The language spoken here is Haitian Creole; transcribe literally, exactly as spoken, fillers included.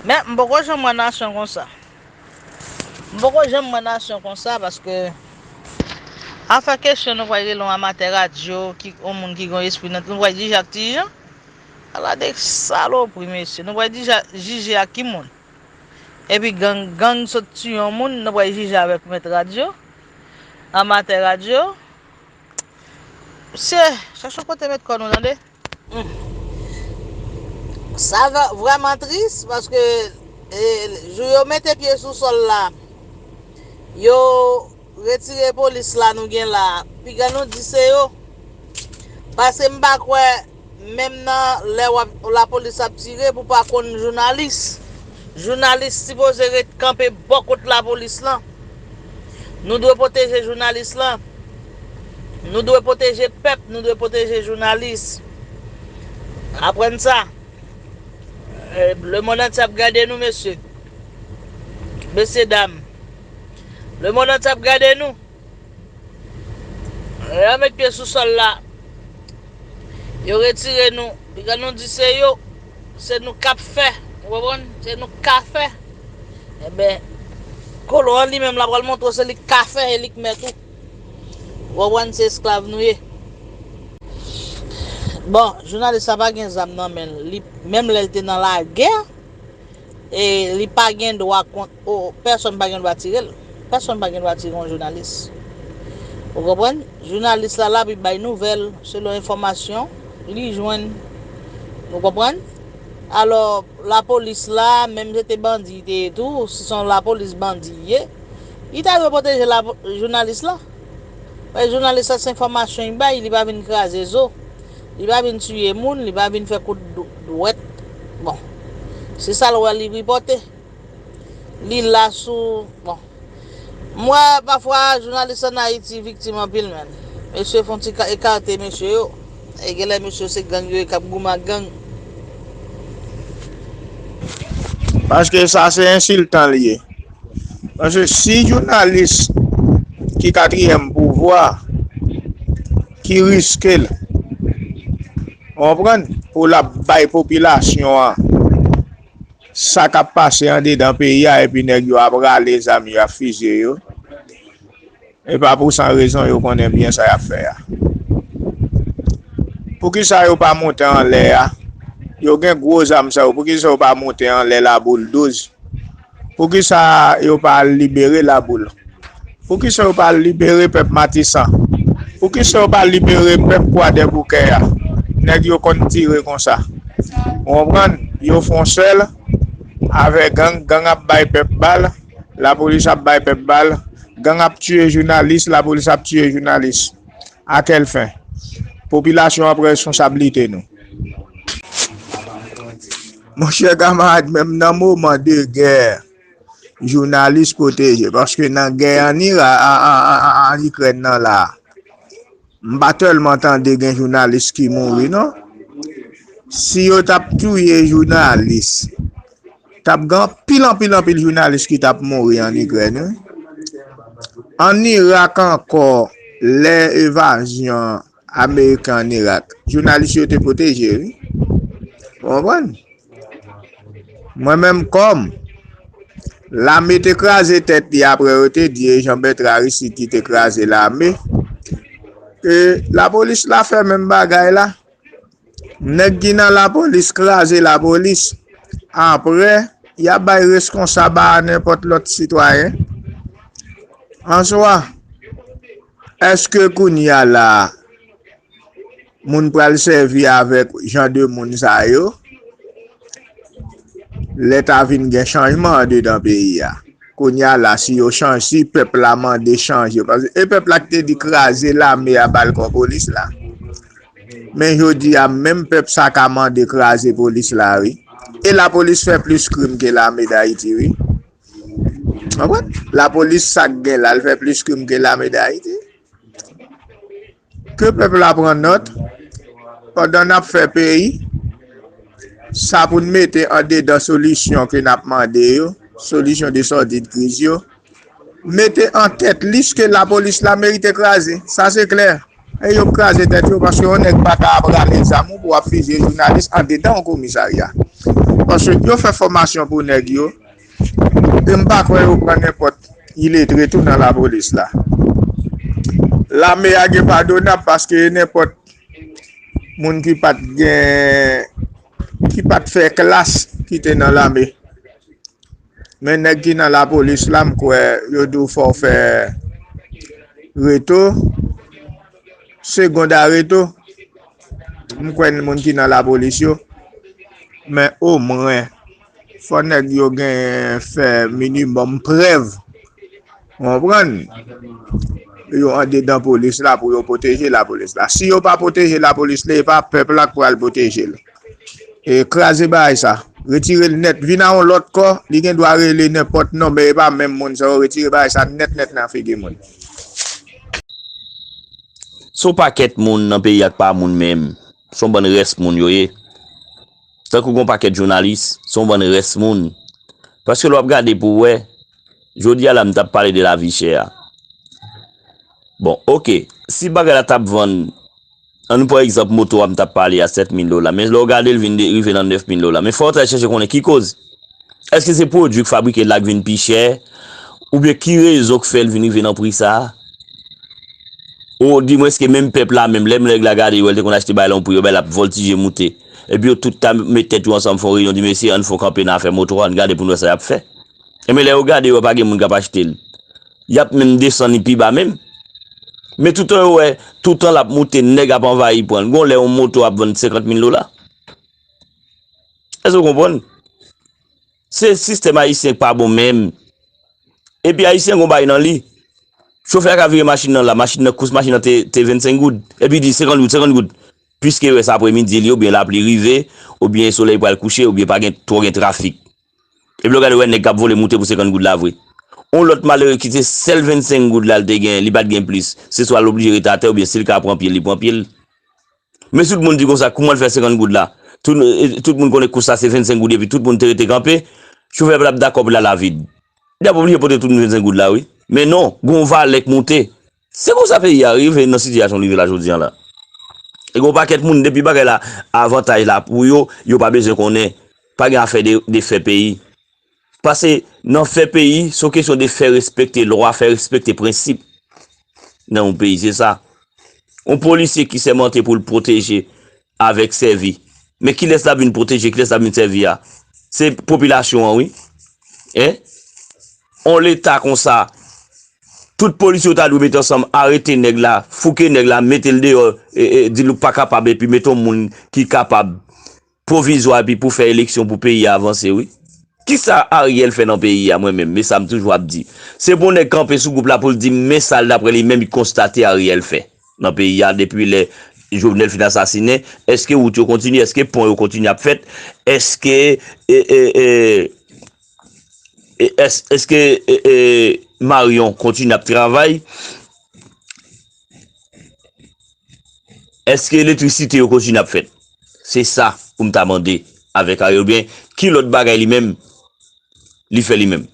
Men m poko janm wè nasyon konsa. M poko janm wè nasyon konsa paske afè kesyon nou pral rele yon amatè radyo, ki, yon moun ki gen espri nan, nou pral jije ak Ti Jan. Ala de salopri, mesye. Nou pral jije, jije ak ki moun? Epi gang, gang sot tiye yon moun, nou pral jije avèk mèt radyo, amatè radyo. Mesye, chèche yon kote met kò nou, tande. Hmm. Sa va vrèman tris paske, e, jou yo mete pye sou sòl la, yo retire polis la nou gen la, piga nou di se yo. Paske m pa kwè, menm nan lè w ap, lapolis ap tire, pou pa konn jounalis. Jounalis sipoze ret kanpe bò kot lapolis lan. Nou dwe pwoteje jounalis lan. Nou dwe pwoteje pèp, nou dwe pwoteje jounalis. Aprann sa. E, lemonn antye ap gade nou, mesye. Mesye, dam. Lemonn antye ap gade nou. Yo met pye sou sòl la. Yo retire nou. Piga nou di se yo. Se nou k ap fè. Ou konprann? Se nou k ka fè. Enben, kolon an li menm la pral montre w se li k ka fè e li k mèt ou. Ou konprann? Se esklav nou ye. Bon, jounalis sa pa gen zam nan men l. Li, menm lè l te nan lagè, e li pa gen dwa kont, o, pèsonn pa gen dwa tire l. Pèsonn pa gen dwa tire yon jounalis. Ou konprann? Jounalis la, l ap bay nouvèl selon enfòmasyon li jwenn. Ou konprann? Alò, lapolis la, menm si se te bandi li te ye tou, si se yon lapolis bandi li ye, li ta dwe pwoteje la, jounalis la. Paske jounalis la, se enfòmasyon li bay, li pa vin kraze zo. Li pa vin tiye moun, li pa vin fè kout dwèt. Bon, se sa l wè li ripote. Li la sou, bon. M wè pafwa jounalis ann Ayiti viktim anpil, menn. Mesye fon ti ka, ekate mesye yo. E genlè mesye se gang yo ye k ap goumen ak gang. Paske sa se ensiltan li ye. Paske si jounalis ki katriyèm pouvwa, ki riske l, ou konprann, pou l ap bay popilasyon an sa k ap pase andedan peyi a, epi nèg yo ap rale zam yo, ap fizye yo. E pa pou san rezon yo konnen byen sa y ap fè a. Poukisa yo pa monte anlè a? Yo gen gwo zam sa yo, poukisa yo pa monte anlè Laboul douz? Poukisa yo pa al libere Laboul? Poukisa yo pa al libere pèp Matisan? Poukisa yo pa al libere pèp Kwadèboukè a? Nèg yo konn tire konsa. Ou konprann? Yo fè yon sèl avè gang, gang ap bay pèp bal, lapolis ap bay pèp bal, gang ap tiye jounalis, lapolis ap tiye jounalis. A kèl fen? Popilasyon an pran responsablite nou. Monchè kamarad, menm nan moman de gè, jounalis pwoteje. Paske nan gè an Ira-, a, a, a, a, an Ikrèn nan la, m pa tèlman tande gen jounalis ki mouri, non. Si yo t ap touye jounalis, t ap gen anpil, anpil, anpil jounalis ki t ap mouri an Ikrèn, wi. An Irak ankò, lè evazyon ameriken an Irak, jounalis yo te pwoteje, wi. Ou konprann? Mwen menm kòm, lame te kraze tèt li apre yo te di e Jean Bertrand Aristide ki te kraze lame. E lapolis la fè menm bagay la. Nèg ki nan lapolis kraze lapolis. Apre, y ap bay reskonsab a nenpòt lòt sitwayen. Answa, èske kounye a la a, moun pral sèvi avèk jan de moun sa yo? Lè ta vin gen chanjman andedan peyi a. Kounye a la, si yo chanj, si pèp la mande chanje, paske e pèp la ki te di kraze lame a, ba l kò polis la. Men jodi a, menm pèp sa ka mande kraze polis la, wi. E lapolis fè plis krim ke Lame Dayiti, wi. Konprann? Lapolis sa k gen la, l fè plis krim ke Lame Dayiti. Ke pèp la pran nòt, pandan n ap fè peyi, sa pou n mete andedan solisyon ke n ap mande yo, solisyon de sòti de kriz yo, mete an tèt lis ke lapolis la merite kraze. Sa se klè. E yo p kraze tèt yo, paske yon nèg pa ka ap rale zam ou pou w ap fizye jounalis andedan yon komisarya. Paske yo fè fòmasyon pou nèg yo. E m pa kwè yo pran nenpòt iletre tou nan lapolis la. Lame a gen pa donab paske nenpòt moun ki pa t gen, ki pa t fè klas ki te nan lame. Men nèg ki nan lapolis la, m kwè yo di w fò w fè reto, segonda reto. M kwè moun ki nan lapolis yo. Men omwen, fò nèg yo gen fè minimòm prèv. Ou konprann? Yo andedan polis la pou yo pwoteje lapolis la. Si yo pa pwoteje lapolis la, e pa pèp la k pral pwoteje l. E kraze bagay sa. Retire l nèt. Vin a yon lòt kò, li gen dwa rele nenpòt non, men e pa menm moun sa yo. Retire bagay sa nèt nèt nan figi moun. Se yon pakèt moun nan peyi a k pa moun menm. Se yon bann rès moun yo ye. Tankou gen yon pakèt jounalis, se yon bann rès moun. Paske lè w ap gade pou w wè, jodi a la m t ap pale de lavi chè a. Bon, oke, si bagay la t ap vann, ann pran egzanp moto a m t ap pale a sèt mil dola, men lè w gade l vin rive nan nèf mil dola, men fò w t al chèche konnen ki koz. Èske se pwodui k fabrike la k vin pi chè? Oubyen ki rezon k fè l vin rive nan pri sa a? Odimwens ke menm pèp la menm, lè nèg la gade yo wè l te konn achte bagay la yon pri, yo bay l ap vòltije moute. Epi yo tout ta met tèt yo ansanm fè yon reyinyon, di mesye ann fè yon kanpe nan afè moto a, ann gade pou n wè sa y ap fè. Enben lè yo gade yo wè pa gen moun k ap achte l, y ap menm desann li pi ba menm. Men toutan yo wè, toutan l ap moute, nèg ap anvayi pran l. Gon lè yon moto ap vann senkant mil dola. Èske w konprann? Se sistèm ayisyen k pa bon menm. Epi ayisyen gon bagay nan li. Chofè a ka vire machin nan la, machin nan, kous machin nan te, te vennsenk goud. Epi di senkant goud, senkant goud. Piske wè se apremidi li, oubyen lapli rive, oubyen solèy pral kouche, oubyen pa gen twò gen trafik. Epi lè w gade wè nèg k ap vole moute pou senkant goud la vre. On lòt malere ki se sèl vennsenk goud la l te gen, li pa t gen plis. Se swa l oblije rete atè oubyen si l ka pran pye l, li pran pye l. Men si tout moun di konsa, kouman l fè senkant goud la? Tout, tout moun konnen kous la se vennsenk goud epi tout moun te rete kanpe, chofè pa t ap dakò pou l al avid. Li ap oblije pote tout vennsenk goud la wi. Men non, gon valè k moute. Se konsa peyi a rive nan sitiyasyon l rive la jodi a la. E gon pakèt moun depi bagay la avantaj la pou yo, yo pa bezwen konnen. Pa gen afè de, de fè peyi. Pase nan fè peyi, se yon kesyon de fè respekte lwa, fè respekte prensip nan yon peyi, se sa. Yon polisye ki sèmante pou l pwoteje avèk sèvi. Men kilès l ap vin pwoteje, kilès l ap vin sèvi a? Se popilasyon an wi. En? On leta konsa, tout polisye yo ta dwe mete ansanm, arete nèg la, fouke nèg la, mete l deyò, e, e, di l ou pa kapab epi mete yon moun ki kapab pwovizwa epi pou fè eleksyon pou peyi a avanse wi. Kisa Ariel fè nan peyi a mwen menm, men sa m toujou ap di. Se pou yon nèg kanpe sou gwoup la pou l di men sa l daprè li menm li konstate Ariel fè nan peyi a depi lè Jovenel fin asasinen, èske wout yo kontinye, èske pon yo kontinye ap fèt, èske e, e, e, e, èske e, e, Marion kontinye ap travay? Èske elektrisite yo kontinye ap fèt? Se sa pou m ta mande avèk Ariel oubyen ki lòt bagay li menm li fè li menm?